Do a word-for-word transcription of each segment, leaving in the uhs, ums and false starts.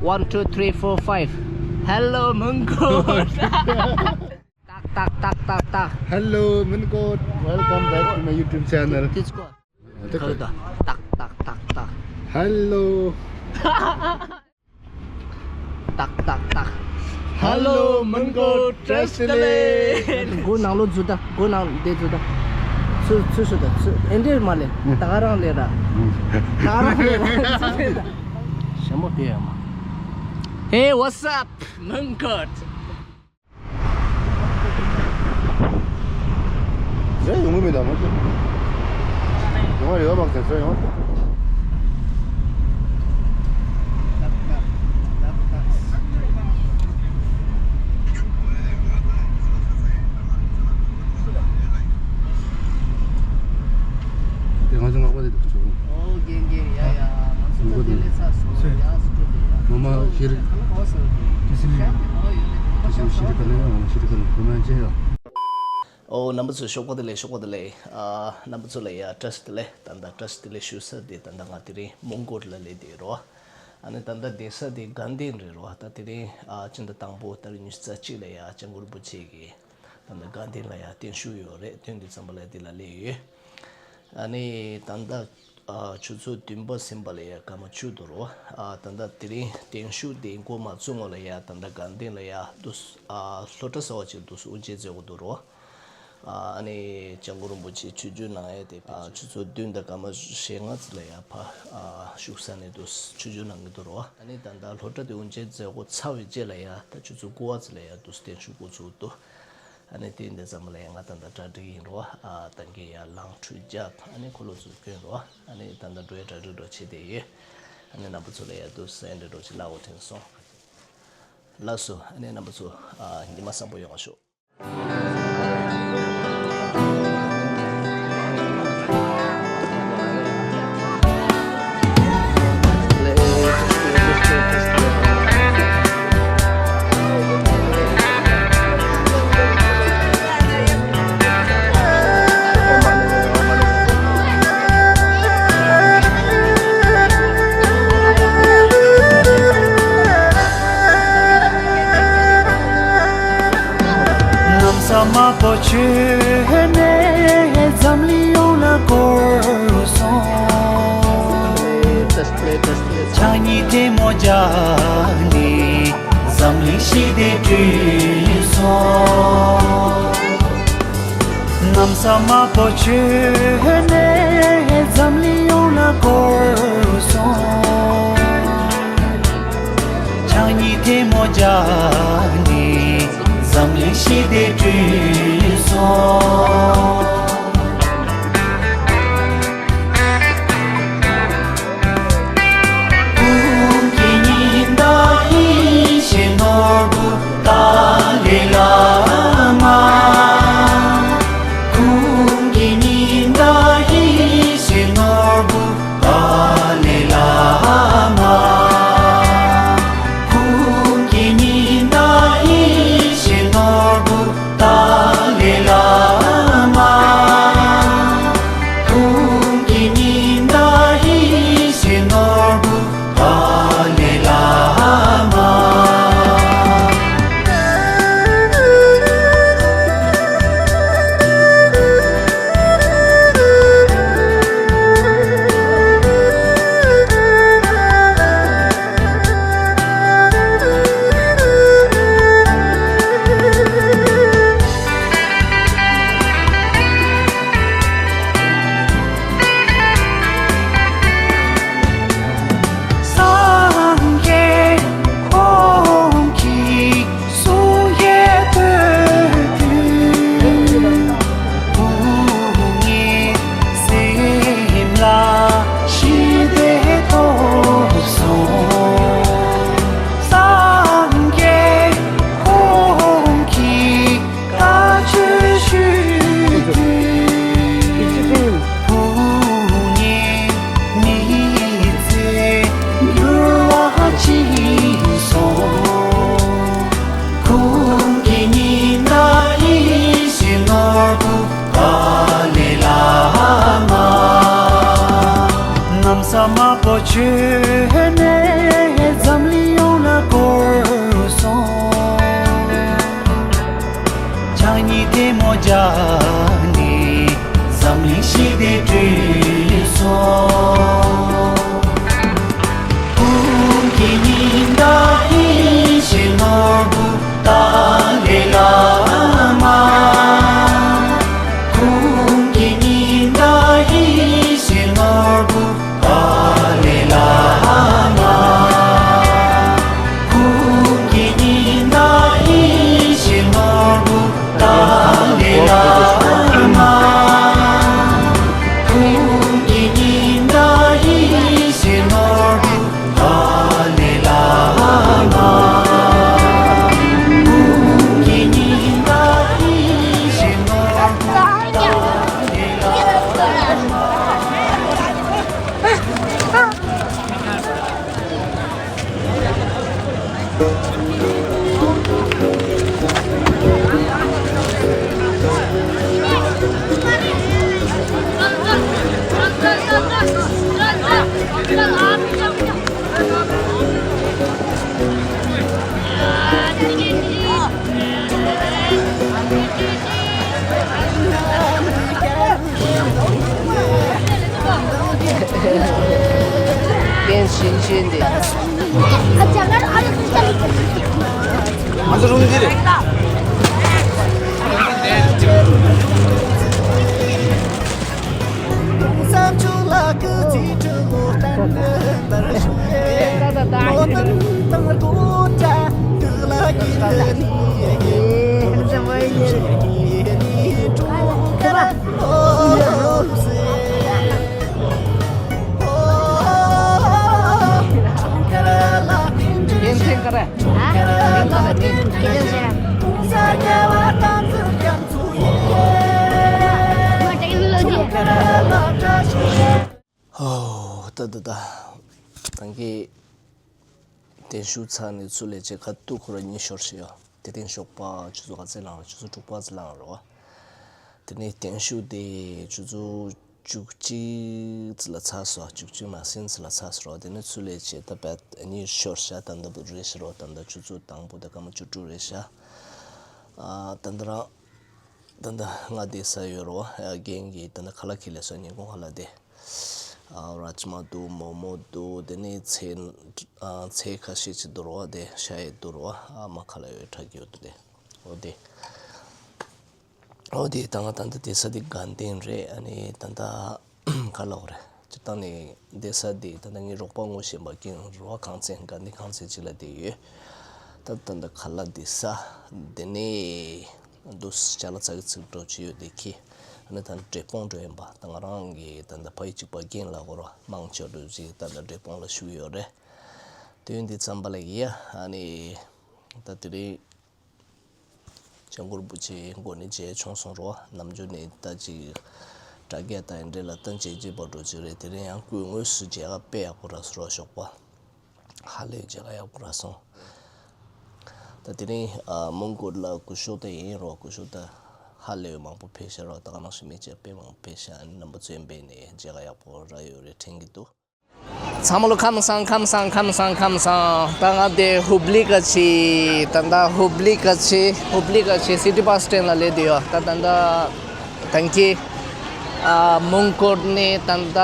One, two, three, four, five. Hello, Mongkot. Tak, tak, tak, tak, tak. Hello, Mongkot. Welcome back to my YouTube channel. This one. Hello. Tak, tak, tak. Hello, Mongkot Trash Talent. སྒོ་ནང་ལོགས་འཛུལ་ད། སྒོ་ནང་དེ་འཛུལ་ད། ཚུར་ཚུར་ཤོག་ད། ཚུར་ཨེ་འདྲས་མ་ལས། ད་ག་རང་ལས་ར། ད་ག་རང་ལས་ར། ཚུར་ལས་ད། ཞྭ་མོ་དེ་ཡང་མ། Hey, what's up, Mongkot? ཟེར་ཡོང་གི་མེད་ད་མ་ཚད། ཡོང་བ་རེ་བ་མང་ཚད་ཟེར་ཡོང་། ཤེར། ཤེར་ཤེར་ག་ནས་ཡང་ཤེར་ག་ནས་ཁོ་མན་ཆེ་ཡ། ཨོ། རྣམ་པ་ཚོ་ཞོགས་པ་བདེ་ལེགས། ཞོགས་པ་བདེ་ལེགས། ཨ། རྣམ་པ་ཚོ་ལ་ཡ་བཀྲ་ཤིས་བདེ་ལེགས། ད་ལྟ་བཀྲ་ཤིས་བདེ་ལེགས་ཞུ་ས་དེ་ད་ལྟ་ང་དེ་རིང་མོན་གྷོ་ལ་སླེབས་བསྡད་རོ། ཨ་ནི་ད་ལྟ་བསྡད་ས་དེ་དགའ་ལྡན་རེད་རོ། ད་དེ་རིང་ཨ་ཕྱི་ཟླ་དང་པོ་ཏ་རིག་ཉི་ཤུ་རྩ་གཅིག་ལ་ཡ་སྐྱབས་མགོན་རིན་པོ་ཆེ་གི་ད་ལྟ་དགའ་ལྡན་ལ་ཡ་བརྟན་བཞུགས་ཡོད་རེད། དེ་དུས་ཙམ་པ་ལ་འདི་ལ་སླེབས་ཡོད། ཨ་ནི་ད་ལྟ་ཨ་ཆུ་ཚོད་བདུན་པ་ཟིན་པ་ལ་ཡ་སྐར་མ་བཅུ་འདུག་རོ། ཨ་ད་ལྟ་དེ་རིང་བརྟན་བཞུགས་དེ་འགོ་མ་བཙུགས་སྔོན་ལ་ཡ་ད་ལྟ་དགའ་ལྡན་ལ་ཡ་དུ་ཨ་སློབ་གྲྭ་གསར་པ་ཅིག་དུ་དབུ་འབྱེད་མཛད་དགོས་འདུག་རོ། ཨ་ནི་སྐྱབས་མགོན་རིན་པོ་ཆེ་ཆིབས་བསྒྱུར་གནང་ཡས་དེ་ཨ་ཆུ་ཚོད་བདུན་དང་སྐར་མ་ཞེ་ལྔ་ཙམ་ལ་ཡ་ཕ་ཨ་བཞུགས་ས་ནས་དུ་ཆིབས་བསྒྱུར་གནང་གི་འདུག་རོ། ཨ་ནི་ད་ལྟ་སློབ་གྲྭ་དེ་དབུ་འབྱེད་མཛད་འགོ་ཚར་བའི་རྗེས་ལ་ཡ་ད་ཆུ་ཚོད་དགུ་པ་ཙམ་ལ་ཡ་དུ་བརྟན་བཞུགས་འགོ་ཚུགས་འདུག་ཨ་ནི་དེ་འདི་ཙམ་ལ་ཡང་ང་ད་ལྟ་གྲ་སྒྲིག་ཡིན་རོ། ཨ་ད་གིན་ཡར་ལངས་ཁྲུས་རྒྱབ། ཨ་ནི་འཁོར་ལོ་ཚུར་གྱོན་རོ། ཨ་ནི་ད་ལྟ་འགྲོ་ཡ་གྲ་སྒྲིག་འགྲོ་བྱེད་དེ་ཡོད། ཨ་ནི་རྣམ་པ་ཚོ་ལ་ཡ་དུ་སེ་འདྲ་འགྲོ་ཅིག་ལབ་དགོས་དྲན་སོང་། ལགས་སོ། ཨ་ནི་རྣམ་པ་ཚོ་ཨ་ཉི་མ་བཟང་པོ་ཡོང་བ་ཤོག། གནམ་ས་དམར་པོ་ཁྱོན་ནས་འཛམ་གླིང་ཡོངས་ལ་བསྐོར་སོང་། ཕྱག་གཉིས་ཐལ་མོ་སྦྱར་ནས་འཛམ་གླིང་ཞི་བདེ་བསྐྲུན་སོང་། གནམ་ས་དམར་པོ་ཁྱོན་ནས་འཛམ་གླིང་ཡོངས་ལ་བསྐོར་སོང་། ཕྱག་གཉིས་ཐལ་མོ་སྦྱར་ནས་འཛམ་གླིང་ཞི་བདེ་བསྐྲུན་སོང་། ཀུན་གྱི་ཉི་ཟླ་ཡེ་ཤེས་ནོར་བུ་ཏཱ་ལའི་བླ་མ། ཀུན་གྱི་ཉི་ཟླ་ཡེ་ཤེས་ནོར་བུ་ཏཱ་ལའི་བླ་མ། ཀུན་གྱི་ཉི་ཟླ་ཡེ་ཤེས་ནོར་བུ་ཏཱ་ལའི་བླ་མ། བསྟན་ཤིང་ཆེན་ཏེ། ཧོ། ད་ད་ད། ད་གིན་བརྟན་བཞུགས་ཚར་ནས་ཚུར་ལས་བྱེད་ཁ་ཐུག་ཁོ་རང་ཉིད་ཤོར་ཞིག་ཡོད། དེ་རིང་ཞོགས་པ་ཆུ་ཚོད་ག་ཚོད་ལངས་རེད། ཆུ་ཚོད་དྲུག་པ་ཙམ་ལངས་རེད་བ། དེ་ནས་བརྟན་བཞུགས་དེ་ཆུ་ཚོད་བཅུ་གཅིག་ཙམ་ལ་ཚར་སོང་། བཅུ་གཅིག་མ་ཟིན་ཙམ་ལ་ཚར་སོང་རོ། དེ་ནས་ཚུར་ལས་བྱེད་ད་བད་གཉིས་ཤོར་ཤག་ད་ལྟ་བུ་རེད་ཤག་རོ། ད་ལྟ་ཆུ་ཚོད་དང་པོ་དེ་སྐར་མ་བཅུ་དྲུག་རེད་ཤག་ཨ། ད་ལྟ་རང་ད་ལྟ་ང་བསྡད་ས་ཡོད་རོ། རྒན་གྱིས་ད་ལྟ་ཁ་ལག་ཁྱེར་སླེབས་སོང་། ཉིན་གུང་ཁ་ལག་དེ། ཨ། ར་ཇི་མ་འདུག་མོག་མོག་འདུག་དེ་ནས་ཚལ་ཨ། ཚལ་ཁ་ཤས་ཅིག་འདུག་རོ། དེ་ཤ་ཡི་འདུག་རོ། ཨ་མ་ཁ་ལག་ཡོད་དྲག་གི་ཡོད་འདུག་དེ། འོ་དེ། འོ་དེ་ད་ང་ད་ལྟ་བསྡད་ས་དེ་དགའ་ལྡན་རེད། ཨ་ནི་ད་ལྟ་ཁ་ལག་རེད། སྤྱིར་བཏང་ནས་བསྡད་ས་དེ་ད་ལྟ་ངའི་རོགས་པ་ངོ་ཤེས་པ་རྐྱང་རོ། ཁང་ཚན་དགའ་ལྡན་ཁང་ཚན་ཅིག་ལ་བསྡད་ཡོད། ད་ད་ལྟ་ཁ་ལག་བསྡད་ས་དེ་ནས། འདུག་ཅ་ལག་ཙག་གི་ཙིག་འགྲོ་བྱེད་ཡོད་དེ་ཁྱི། ཨ་ནི་ད་འབྲས་སྤུངས་འགྲོ་ཡིན་པ། ད་ང་རང་གི་ད་ལྟ་ཕ་ཡུལ་གཅིག་པ་རྒན་ལགས་སྐོར་མང་ཆེ་འགྲོ་ཅིག་ད་ལྟ་འབྲས་སྤུངས་ལ་བཞུགས་ཡོད་རེད། དུས་འདི་ཙམ་པ་ལ་ཡ་ཨ་ནི་ད་དེ་རིང་སྐྱབས་མགོན་རིན་པོ་ཆེ་མགོ་ནས་མཇལ་བྱུང་སོང་རོ། ནམ་རྒྱུན་ནས་ད་ཅིག་དྲ་རྒྱ་དང་འདྲེ་ལ་ད་མཇལ་བྱེད་པ་འགྲོ་ཅིག་རེད། དེ་རིང་ཡང་སྐུ་དངོས་སུ་མཇལ་ཁ་དཔེ་ཡག་པོ་རག་སོང་རོ། ཞོགས་པ། ཧ་ལས་མཇལ་ཁ་ཡག་པོ་རག་སོང་། ད་དེ་རིང་ཨ། མོན་གྷོ་ལ་སྐུ་ཞབས་དེ་ཡིན་རོ། སྐུ་ཞབས་དེ་ཧ་ལས་མང་པོ་ཕེབས་ཤག་རོ། ད་ག་ནང་བཞིན་མི་བཅས་དཔེ་མང་པོ་ཕེབས་ཤག་རྣམ་པ་ཚོས་འབད་ནས་མཇལ་ཁ་ཡག་པོ་རག་ཡོད་རེད་དྲན་གྱི་འདུག་ཚང་མ་ལོ་ཁམས་བཟང་ཁམས་བཟང་ཁམས་བཟང་ཁམས་བཟང་། ད་ང་དེ་ཧུབ་ལི་ག་ཆི། ད་ད་ཧུབ་ལི་ག་ཆི། ཧུབ་ལི་ག་ཆི་སི་ཊི་བྷ་སི་སི་ཊེན་ལ་སླེབས་བསྡད་ཡོད། ད་ད་ད། ད་གིན། ཨ། མོན་གྷོ་ནས་ད་ལྟ།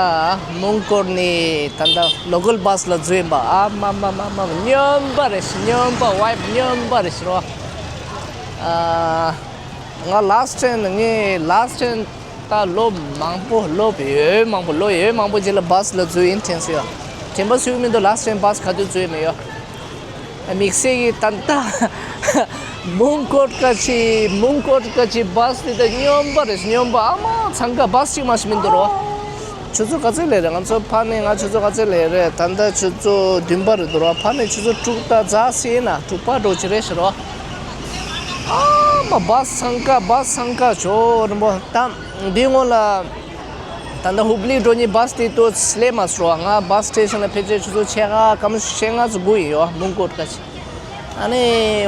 མོན་གྷོ་ནས་ད་ལྟ་ལོ་ཀལ་བྷ་སི་ལ་འཛུལ་ཡིན་པ། ཨ་མ་མ་མ་མ། སྨྱོན་པ་རེད་ཤག་སྨྱོན་པ། ཝའི་བྷི་སྨྱོན་པ་རེད་ཤག་རོ། ཨ། ང་ལ་སི་ཊི་ཊེན། ངས་ལ་སི་ཊི་ཊེན་ད་ལོ་མང་པོ། ལོ་ཡོད་མང་པོ། ལོ་ཡོད་མང་པོ་རྗེས་ལ་བྷ་སི་ལ་འཛུལ་ཡིན་དྲན་སོང་ཡ། དྲན་པ་གསོས་མི་འདུག་ལ་སི་ཊི་ཊེན་བྷ་སི་ག་དུས་འཛུལ་ཡིན་མེད་ཡ། དམིགས་བསལ་གྱི་ད་ལྟ་མོན་གྷོ་ག་ཆི། མོན་གྷོ་ག་ཆི་བྷ་སི་དེ་ད་སྨྱོན་པ་རེད། སྨྱོན་པ། ཨ་མ། འཚང་ཁ། བྷ་སི་གཅིག་མ་ཞིག་མི་འདུག་རོ། ཆུ་ཚོད་ག་ཚོད་སླེབས་རེད། ང་ཚོ་ཕར་ནས་ང་ཆུ་ཚོད་ག་ཚོད་སླེབས་རེད། ད་ལྟ་ཆུ་ཚོད་བདུན་པ་རེད་འདུག་རོ། ཕར་ནས་ཆུ་ཚོད་དྲུག་དང་རྩ་ཟིན་ན་དྲུག་པ་འགྲོ་གི་རེད་ཤག་རོ། ཨ་མ། བྷ་སི་འཚང་ཁ། བྷ་སི་འཚང་ཁ། ཇོ་རིན་པོ་ཏམ། འདིའི་སྔོན་ལ། ད་ལྟ་ཧུབ་ལི་འགྲོ་མཁན་བྷ་སི་དེ་ཏོག་ཙམ་སླེབས་མ་སོང་། ང་བྷ་སི་སི་ཊེ་ཤན་ལ་ཕེབས་ཚེ་ཆུ་ཚོད་ཕྱེད་ཀ་སྐར་མ་ཕྱེད་ལྔ་ཙམ་སྒུག་ཡིན་ཡོད། མོན་གྷོ་ག་ཆི། ཨ་ནི་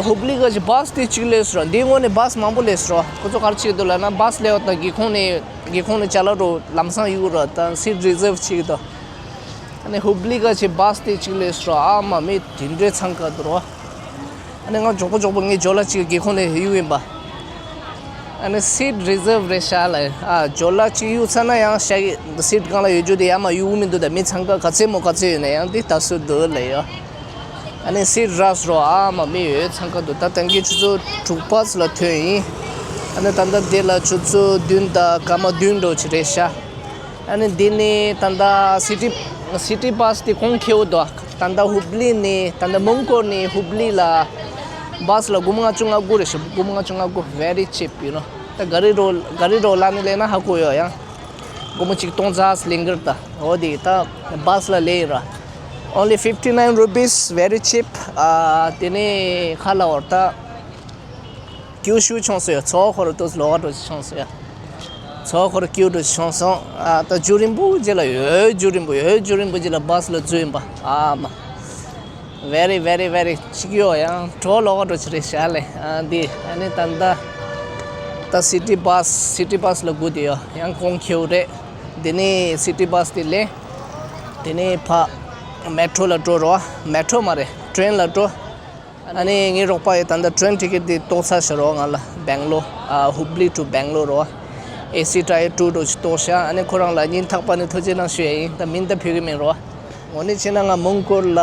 ཧུབ་ལི་ག་ཆི་བྷ་སི་དེ་གཅིག་སླེབས་སོང་། འདིའི་སྔོན་ནས་བྷ་སི་མང་པོ་སླེབས་སོང་། ཁོ་ཚོ་ག་རེ་བྱེད་ཀྱི་འདུག་ལབ་ན། བྷ་སི་སླེབས་པ་དང་སྒེའུ་ཁུང་ནས། སྒེའུ་ཁུང་ནས་ཅ་ལག་འགྲོ་ལམ་སང་གཡུག་རོགས་དང་། སི་ཊི་རི་ཛརབ་བྱེད་ཀྱི་འདུག་ཨ་ནི་ཧུབ་ལི་ག་ཆི་བྷ་སི་དེ་གཅིག་སླེབས་སོང་། ཨ་མ། མི་དེ་འདྲའི་འཚང་ཁ་འདུག་རོ། ཨ་ནི་ང་མགྱོགས་པོ་མགྱོགས་པོ་ངའི་ཇོ་ལ་གཅིག་སྒེའུ་ཁུང་ནས་གཡུག་ཡིན་པ། ཨ་ནི་སི་ཊི་རི་ཛརབ་རེད་ཤག་ལ། ཨ། ཇོ་ལ་གཅིག་གཡུག་ཚར་ན་ཡང་ཤག་གི་སི་ཊི་སྒང་ལ་ཡོད་རྒྱུ་དེ་ཡར་མར་གཡུག་མི་འདུག་ད་མི་འཚང་ཁ་ག་ཚད་མོ་ག་ཚད་ཡོད་ན་ཡང་དེ་ལྟ་སྲོལ་འདུག་ལབ་ཡོད། ཨ་ནི་སི་ཊི་རག་སོང་། ཨ་མ། མི་ཡོད་འཚང་ཁ་འདུག་ད་ད་གིན་ཆུ་ཚོད་དྲུག་པ་ཙམ་ལ་ཐོན་ཡིན། ཨ་ནི་ད་ལྟ་དེ་ལ་ཆུ་ཚོད་བདུན་དང་སྐར་མ་བདུན་འགྲོ་གི་རེད་ཤག་ཨ་ནི་འདི་ནི་ད་ལྟ་སི་ཊི། སི་ཊི་བྷ་སི་དེ་གོང་ཁེ་པོ་འདུག་ད་ལྟ་ཧུབ་ལི་ནས། ད་ལྟ་མོན་གྷོ་ནས་ཧུབ་ལི་ལ་བྷ་སི་ལ་སྒོར་མོ་ལྔ་བཅུ་ང་དགུ་རེད་ཤག་སྒོར་མོ་ལྔ་བཅུ་ང་དགུ། very cheap, you know. ད་ག་རི་རོ། ག་རི་རོ་ལ་ནི་ལེན་ན་ཧ་གོ་ཡོད་ཡང་། སྒོར་མོ་གཅིག་སྟོང་ཙམ་ལེན་གི་རེད་ད། འོ་དེ་ད་བྷ་སི་ལ་ལེན་ཡིན་ར། Only fifty nine rupees, very cheap. ཨ། དེ་ནས་ཁ་ལ་བར་ད། ཀྱུ་ཤུ་ཆོང་སོ་ཡ། ཚོ་ཁོ་ར་ཏོ་ལོག་ག་ཏོ་ཆོང་སོ་ཡ། ཚོ་ཁོ་ར་ཀྱུ་ཏོ་ཆོང་སོང་། ཨ། ད་རྒྱུ་རིང་པོ་རྗེས་ལ་ཡོད། རྒྱུ་རིང་པོ་ཡོད། རྒྱུ་རིང་པོ་རྗེས་ལ་བྷ་སི་ལ་འཛུལ་ཡིན་པ། ཨ་མ། Very very very ཅིག་ཡོ་ཡང་གྲོ་ལོག་འགྲོ་ཆི་རེད་ཤ་ལེ། ཨ་འདི་ཨ་ནི་ད་ད་ད་སི་ཊི་བྷ་སི་སི་ཊི་བྷ་སི་ལ་སྒུག་དེ་ཡོ་ཡང་གོང་ཁེའུ་རེད། དེ་ནི་སི་ཊི་བྷ་སི་དེ་ལེན། དེ་ནི་ཕ་མེ་ཊྲོ་ལ་འགྲོ་རོ། མེ་ཊྲོ་མ་རེད་ཊྲེན་ལ་འགྲོ། ཨ་ནི་ངའི་རོགས་པ་ཡི་ད་ལྟ་ཊྲེན་ཊི་ཀེ་ཊི་དེ་གཏོང་ཚར་ཤག་རོ། ང་ལ་སྦེང་ལོར་ཨ་ཧུབ་ལི་ཊུ་སྦེང་ལོར་རོ། ཨེ་སི་ཊ་ཡར་ཊུ་འགྲོ་ཆི་གཏོང་ཤག་ཨ་ནི་ཁོ་རང་ལ་སྙིང་ཐག་པ་ནས་ཐུགས་རྗེ་གནང་ཞུ་ཡ་ཡིན། ད་མིང་ད་ཕུད་གི་མིན་རོ། ངོ་ནི་ཆེ་ན་ང་མོན་གྷོ་ལ།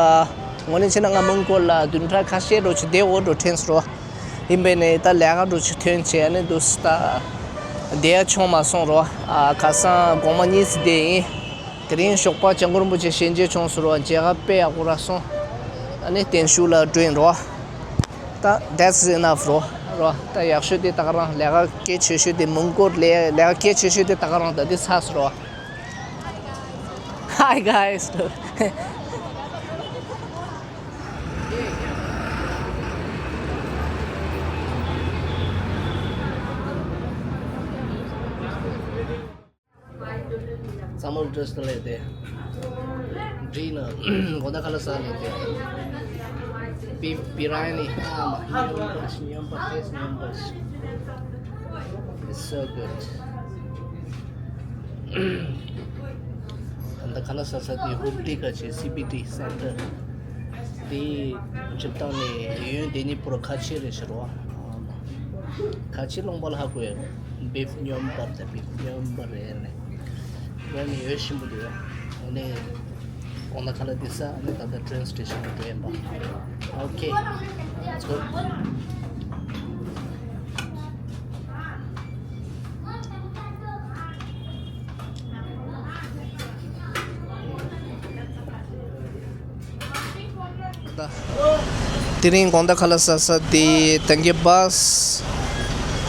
ངོ་ནི་ཆེ་ན་ང་མོན་གྷོ་ལ་བདུན་ཕྲག་ཁ་ཤས་འགྲོ་ཆི་དེ་འོ་འགྲོ་ཊྲེན་སི་རོ། ཡིན་པས་ནས་ད་ལས་ཀ་འགྲོ་ཆི་ཐོན་ཆེ་ཨ་ནི་འདུག་སི་ད། དེ་ཡ་ཆུང་མ་སོང་རོ། ཨ་ཁ་སང་དགོང་མོ་གཉིས་སི་དེ་ཡིན། དེ་རིང་ཞོགས་པ་སྐྱབས་མགོན་རིན་པོ་ཆེ་ཞལ་མཇལ་བྱུང་སོང་རོ། མཇལ་ཁ་དཔེ་ཡག་པོ་རག་སོང་། ཨ་ནི་བརྟན་བཞུགས་ལ་འགྲོ་ཡིན་རོ། ད་that's enough རོ། རོ་ད་ཡག་ཤོས་དེ་ད་ག་རང་ལས་ཀ་གལ་ཆེ་ཤོས་དེ་མོན་གྷོ་ལས་ལས་ཀ་གལ་ཆེ་ཤོས་དེ་ད་ག་རང་ད་དེ་ཚར་སོང་རོ། Hi guys. ཚང་མ་ལ་བཀྲ་ཤིས་བདེ་ལེགས་དེ། འདྲིས་ན་དགོང་དག་ཁ་ལག་ཟ་ལེ་དེ། བི་བི་ར་ཡ་ནི་ཨ་མ་སྙོམས་པ་སྙོམས་པ་ཏེས་སྙོམས་པ། It's so good. ད་ལྟ་ཁ་ལག་ཟ་ས་དེ་ཧུབ་ལི་ཁ་ཆེ་སི་བི་ཊི་སེན་ཊར། དེ་སྤྱིར་བཏང་ནས་ཡོན་དེ་ཉིད་པོ་ར་ཁ་ཆེ་རེད་ཤི་རོ། ཁ་ཆེ་ལུང་པ་ལ་ཧ་གོ་ཡ། བིབ་སྙོམས་པར་དང་བིབ་སྙོམས་པར་རེད་ནས། རོ་ནི་ཡོད་ཤིན་པོ་འདུག་ཡ། འོ་ནི། གོང་ན་ཁ་ལ་དེ་ས་ཨ་ནི་ད་ལྟ་ཊྲེན་སི་ཊེ་ཤན་ལ་འགྲོ་ཡིན་པ། Okay. Let's go. དེ་རིང་དགོང་དག་ཁ་ལག་ཟ་ས་དེ་ད་གིན་བྷ་སི་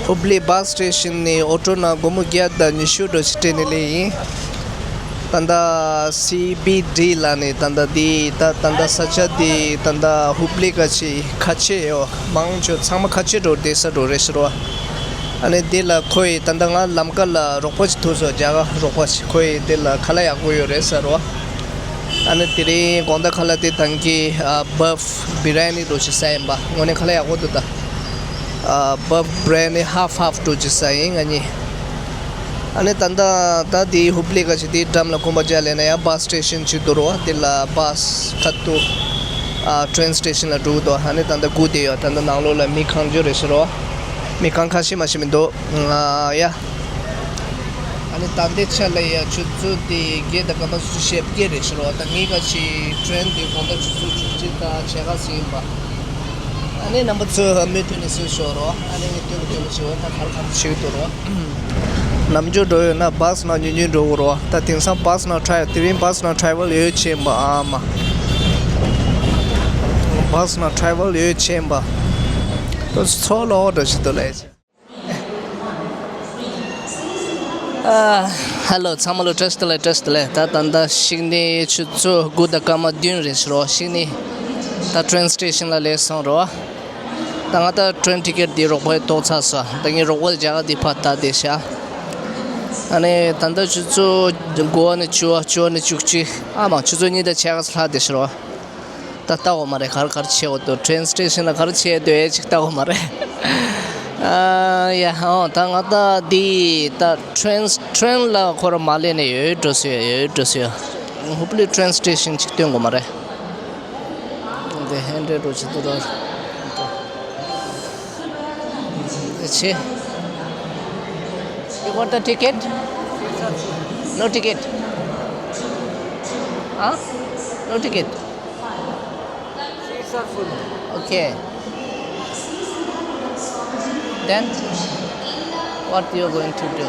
ཧུབ་ལི་བྷ་སི་སི་ཊེ་ཤན་ནས་ཨོ་ཊོ་ནང་སྒོར་མོ་བརྒྱ་དང་ཉི་ཤུ་འགྲོ་ཞིག་སྤྲད་ནས་སླེབས་ཡིན། ད་ལྟ་སི་བི་ཌི་ལ་ནས་ད་ལྟ་དེ་ད་ད་ལྟ་ས་ཆ་དེ་ད་ལྟ་ཧུབ་ལི་ཁ་ཆེ་ཁ་ཆེ་ཡོད། མང་ཆེ་ཚང་མ་ཁ་ཆེ་འགྲོ་བསྡད་ས་འགྲོ་རེད་ཤི་རོ། ཨ་ནི་དེ་ལ་ཁོ་ཡི་ད་ལྟ་ང་ལམ་ཁ་ལ་རོགས་པ་ཞིག་ཐུག་སོང་། རྒྱ་གར་རོགས་པ་ཞིག་ཁོ་ཡི་དེ་ལ་ཁ་ལག་ཡག་པོ་ཡོད་རེད་ཟེར་རོ། ཨ་ནི་དེ་རིང་དགོང་དག་ཁ་ལག་དེ་ད་གིན་ཨ་བབ་བི་ར་ཡ་ནི་འགྲོ་ཞིག་ཟ་ཡིན་པ། དངོས་གནས་ཁ་ལག་ཡག་པོ་འདུག་ད། ཨ་བབ་བི་ར་ཡ་ནི་ཧབ་ཧབ་འགྲོ་ཞིག་ཟ་ཡིན་ང་གཉིས། ཨ་ནི་ད་ལྟ་ད་དེ་ཧུབ་ལི་ཁ་ཆེ་དེའི་འགྲམ་ལ་ཁོམ་པ་རྒྱག་ལེ་ན་ཡང་བྷ་སི་སི་ཊེ་ཤན་ཅིག་འདུག་རོ། དེ་ལ་བྷ་སི་ཁ་ཐུག་ཨ་ཊྲེན་སི་ཊེ་ཤན་ལ་འགྲོ་གི་འདུག་ཨ་ནི་ད་ལྟ་སྒུག་བསྡད་ཡོད། ད་ལྟ་ནང་ལོགས་ལ་མི་གང་འཇོག་རེད་ཤི་རོ། མི་གང་ཁ་ཤས་མ་ཤེས་མི་འདུག་ཨ་ཡ། ཨ་ནི་ད་ལྟའི་ཆ་ལ་ཡ་ཆུ་ཚོད་དེ་བརྒྱད་དང་སྐར་མ་སུམ་ཅུ་ཞེ་བརྒྱད་རེད་ཤི་རོ། ད་ངའི་ཁ་ཆེ་ཊྲེན་དེ་དགོང་དག་ཆུ་ཚོད་བཅུ་གཅིག་དང་ཕྱེད་ཀ་ཟིན་པ། ཨ་ནི་རྣམ་པ་ཚོས་མུ་མཐུད་ནས་གསན་ཤོག་རོ། ཨ་ནི་ངས་སྟོན་གི་སྟོན་གི་བྱེད་འོ། ད་གར་གར་བྱེད་འདུག་རོ། ནམ་རྒྱུན་འགྲོ་ཡོད་ན་བྷ་སི་ནང་ཉུང་ཉུང་འགྲོ་དགོས་རོ། ད་དེང་སང་བྷ་སི་ནང་ཊྲ་དེ་རིང་བྷ་སི་ནང་ཊྲ་ཝལ་ཡོད་ཆེན་པ་ཨ་མ། བྷ་སི་ནང་ཊྲ་ཝལ་ཡོད་ཆེན་པ། ད་ཚོ་ལོག་འགྲོ་ཞིག་འདུག་ལས། ཨ། ཧེ་ལོ། ཚང་མ་ལ་བཀྲ་ཤིས་བདེ་ལེགས། བཀྲ་ཤིས་བདེ་ལེགས། ད་ད་ལྟ་ཤིག་ནི་ཆུ་ཚོད་དགུ་དང་སྐར་མ་བདུན་རེད་ཤི་རོ། ཤིག་ནི་ད་ཊྲེན་སི་ཊེ་ཤན་ལ་སླེབས་སོང་རོ། ད་ང་ད་ཊྲེན་ཊི་ཀེ་ཊི་འདི་རོགས་པས་གཏོང་ཚར་སོང་། ད་ངའི་རོགས་པ་རྒྱ་གར་འདི་ཕར་ལྟ་བསྡད་ཤག་ཨ་ནི་ད་ལྟ་ཆུ་ཚོད་དགུ་པ་ནས་བཅུ་པ། བཅུ་པ་ནས་བཅུ་གཅིག་ཨ་མ་ཆུ་ཚོད་གཉིས་དང་ཕྱེད་ཀ་ཙམ་ལྷག་བསྡད་ཤི་རོ། ད་ལྟ་འོ་མ་རེད། གར་གར་ཆེ་འོ་དོ། ཊྲེན་སི་ཊེ་ཤན་ལ་གར་ཆེ་དོ་ཨེ་ཅིག་ལྟ་འོ་མ་རེད། ཨ་ཡ་ཧོ། ད་ང་ད་འདི་ད་ཊྲེན་ཊྲེན་ལ་ཁོ་ར་མ་ལེ་ནས་ཡོད་འགྲོ་སོ་ཡོད་འགྲོ་སོ་ཡོད། ཧུབ་ལི་ཊྲེན་སི་ཊེ་ཤན་ཅིག་སྟོན་དགོས་མ་རེད། འདི་ཧན་འདྲེ་འགྲོ་ཆེ་དུ་ར་ཆེ། You got the ticket? No ticket? Huh? No ticket? Seats are full. Okay. Then, what you are going to do?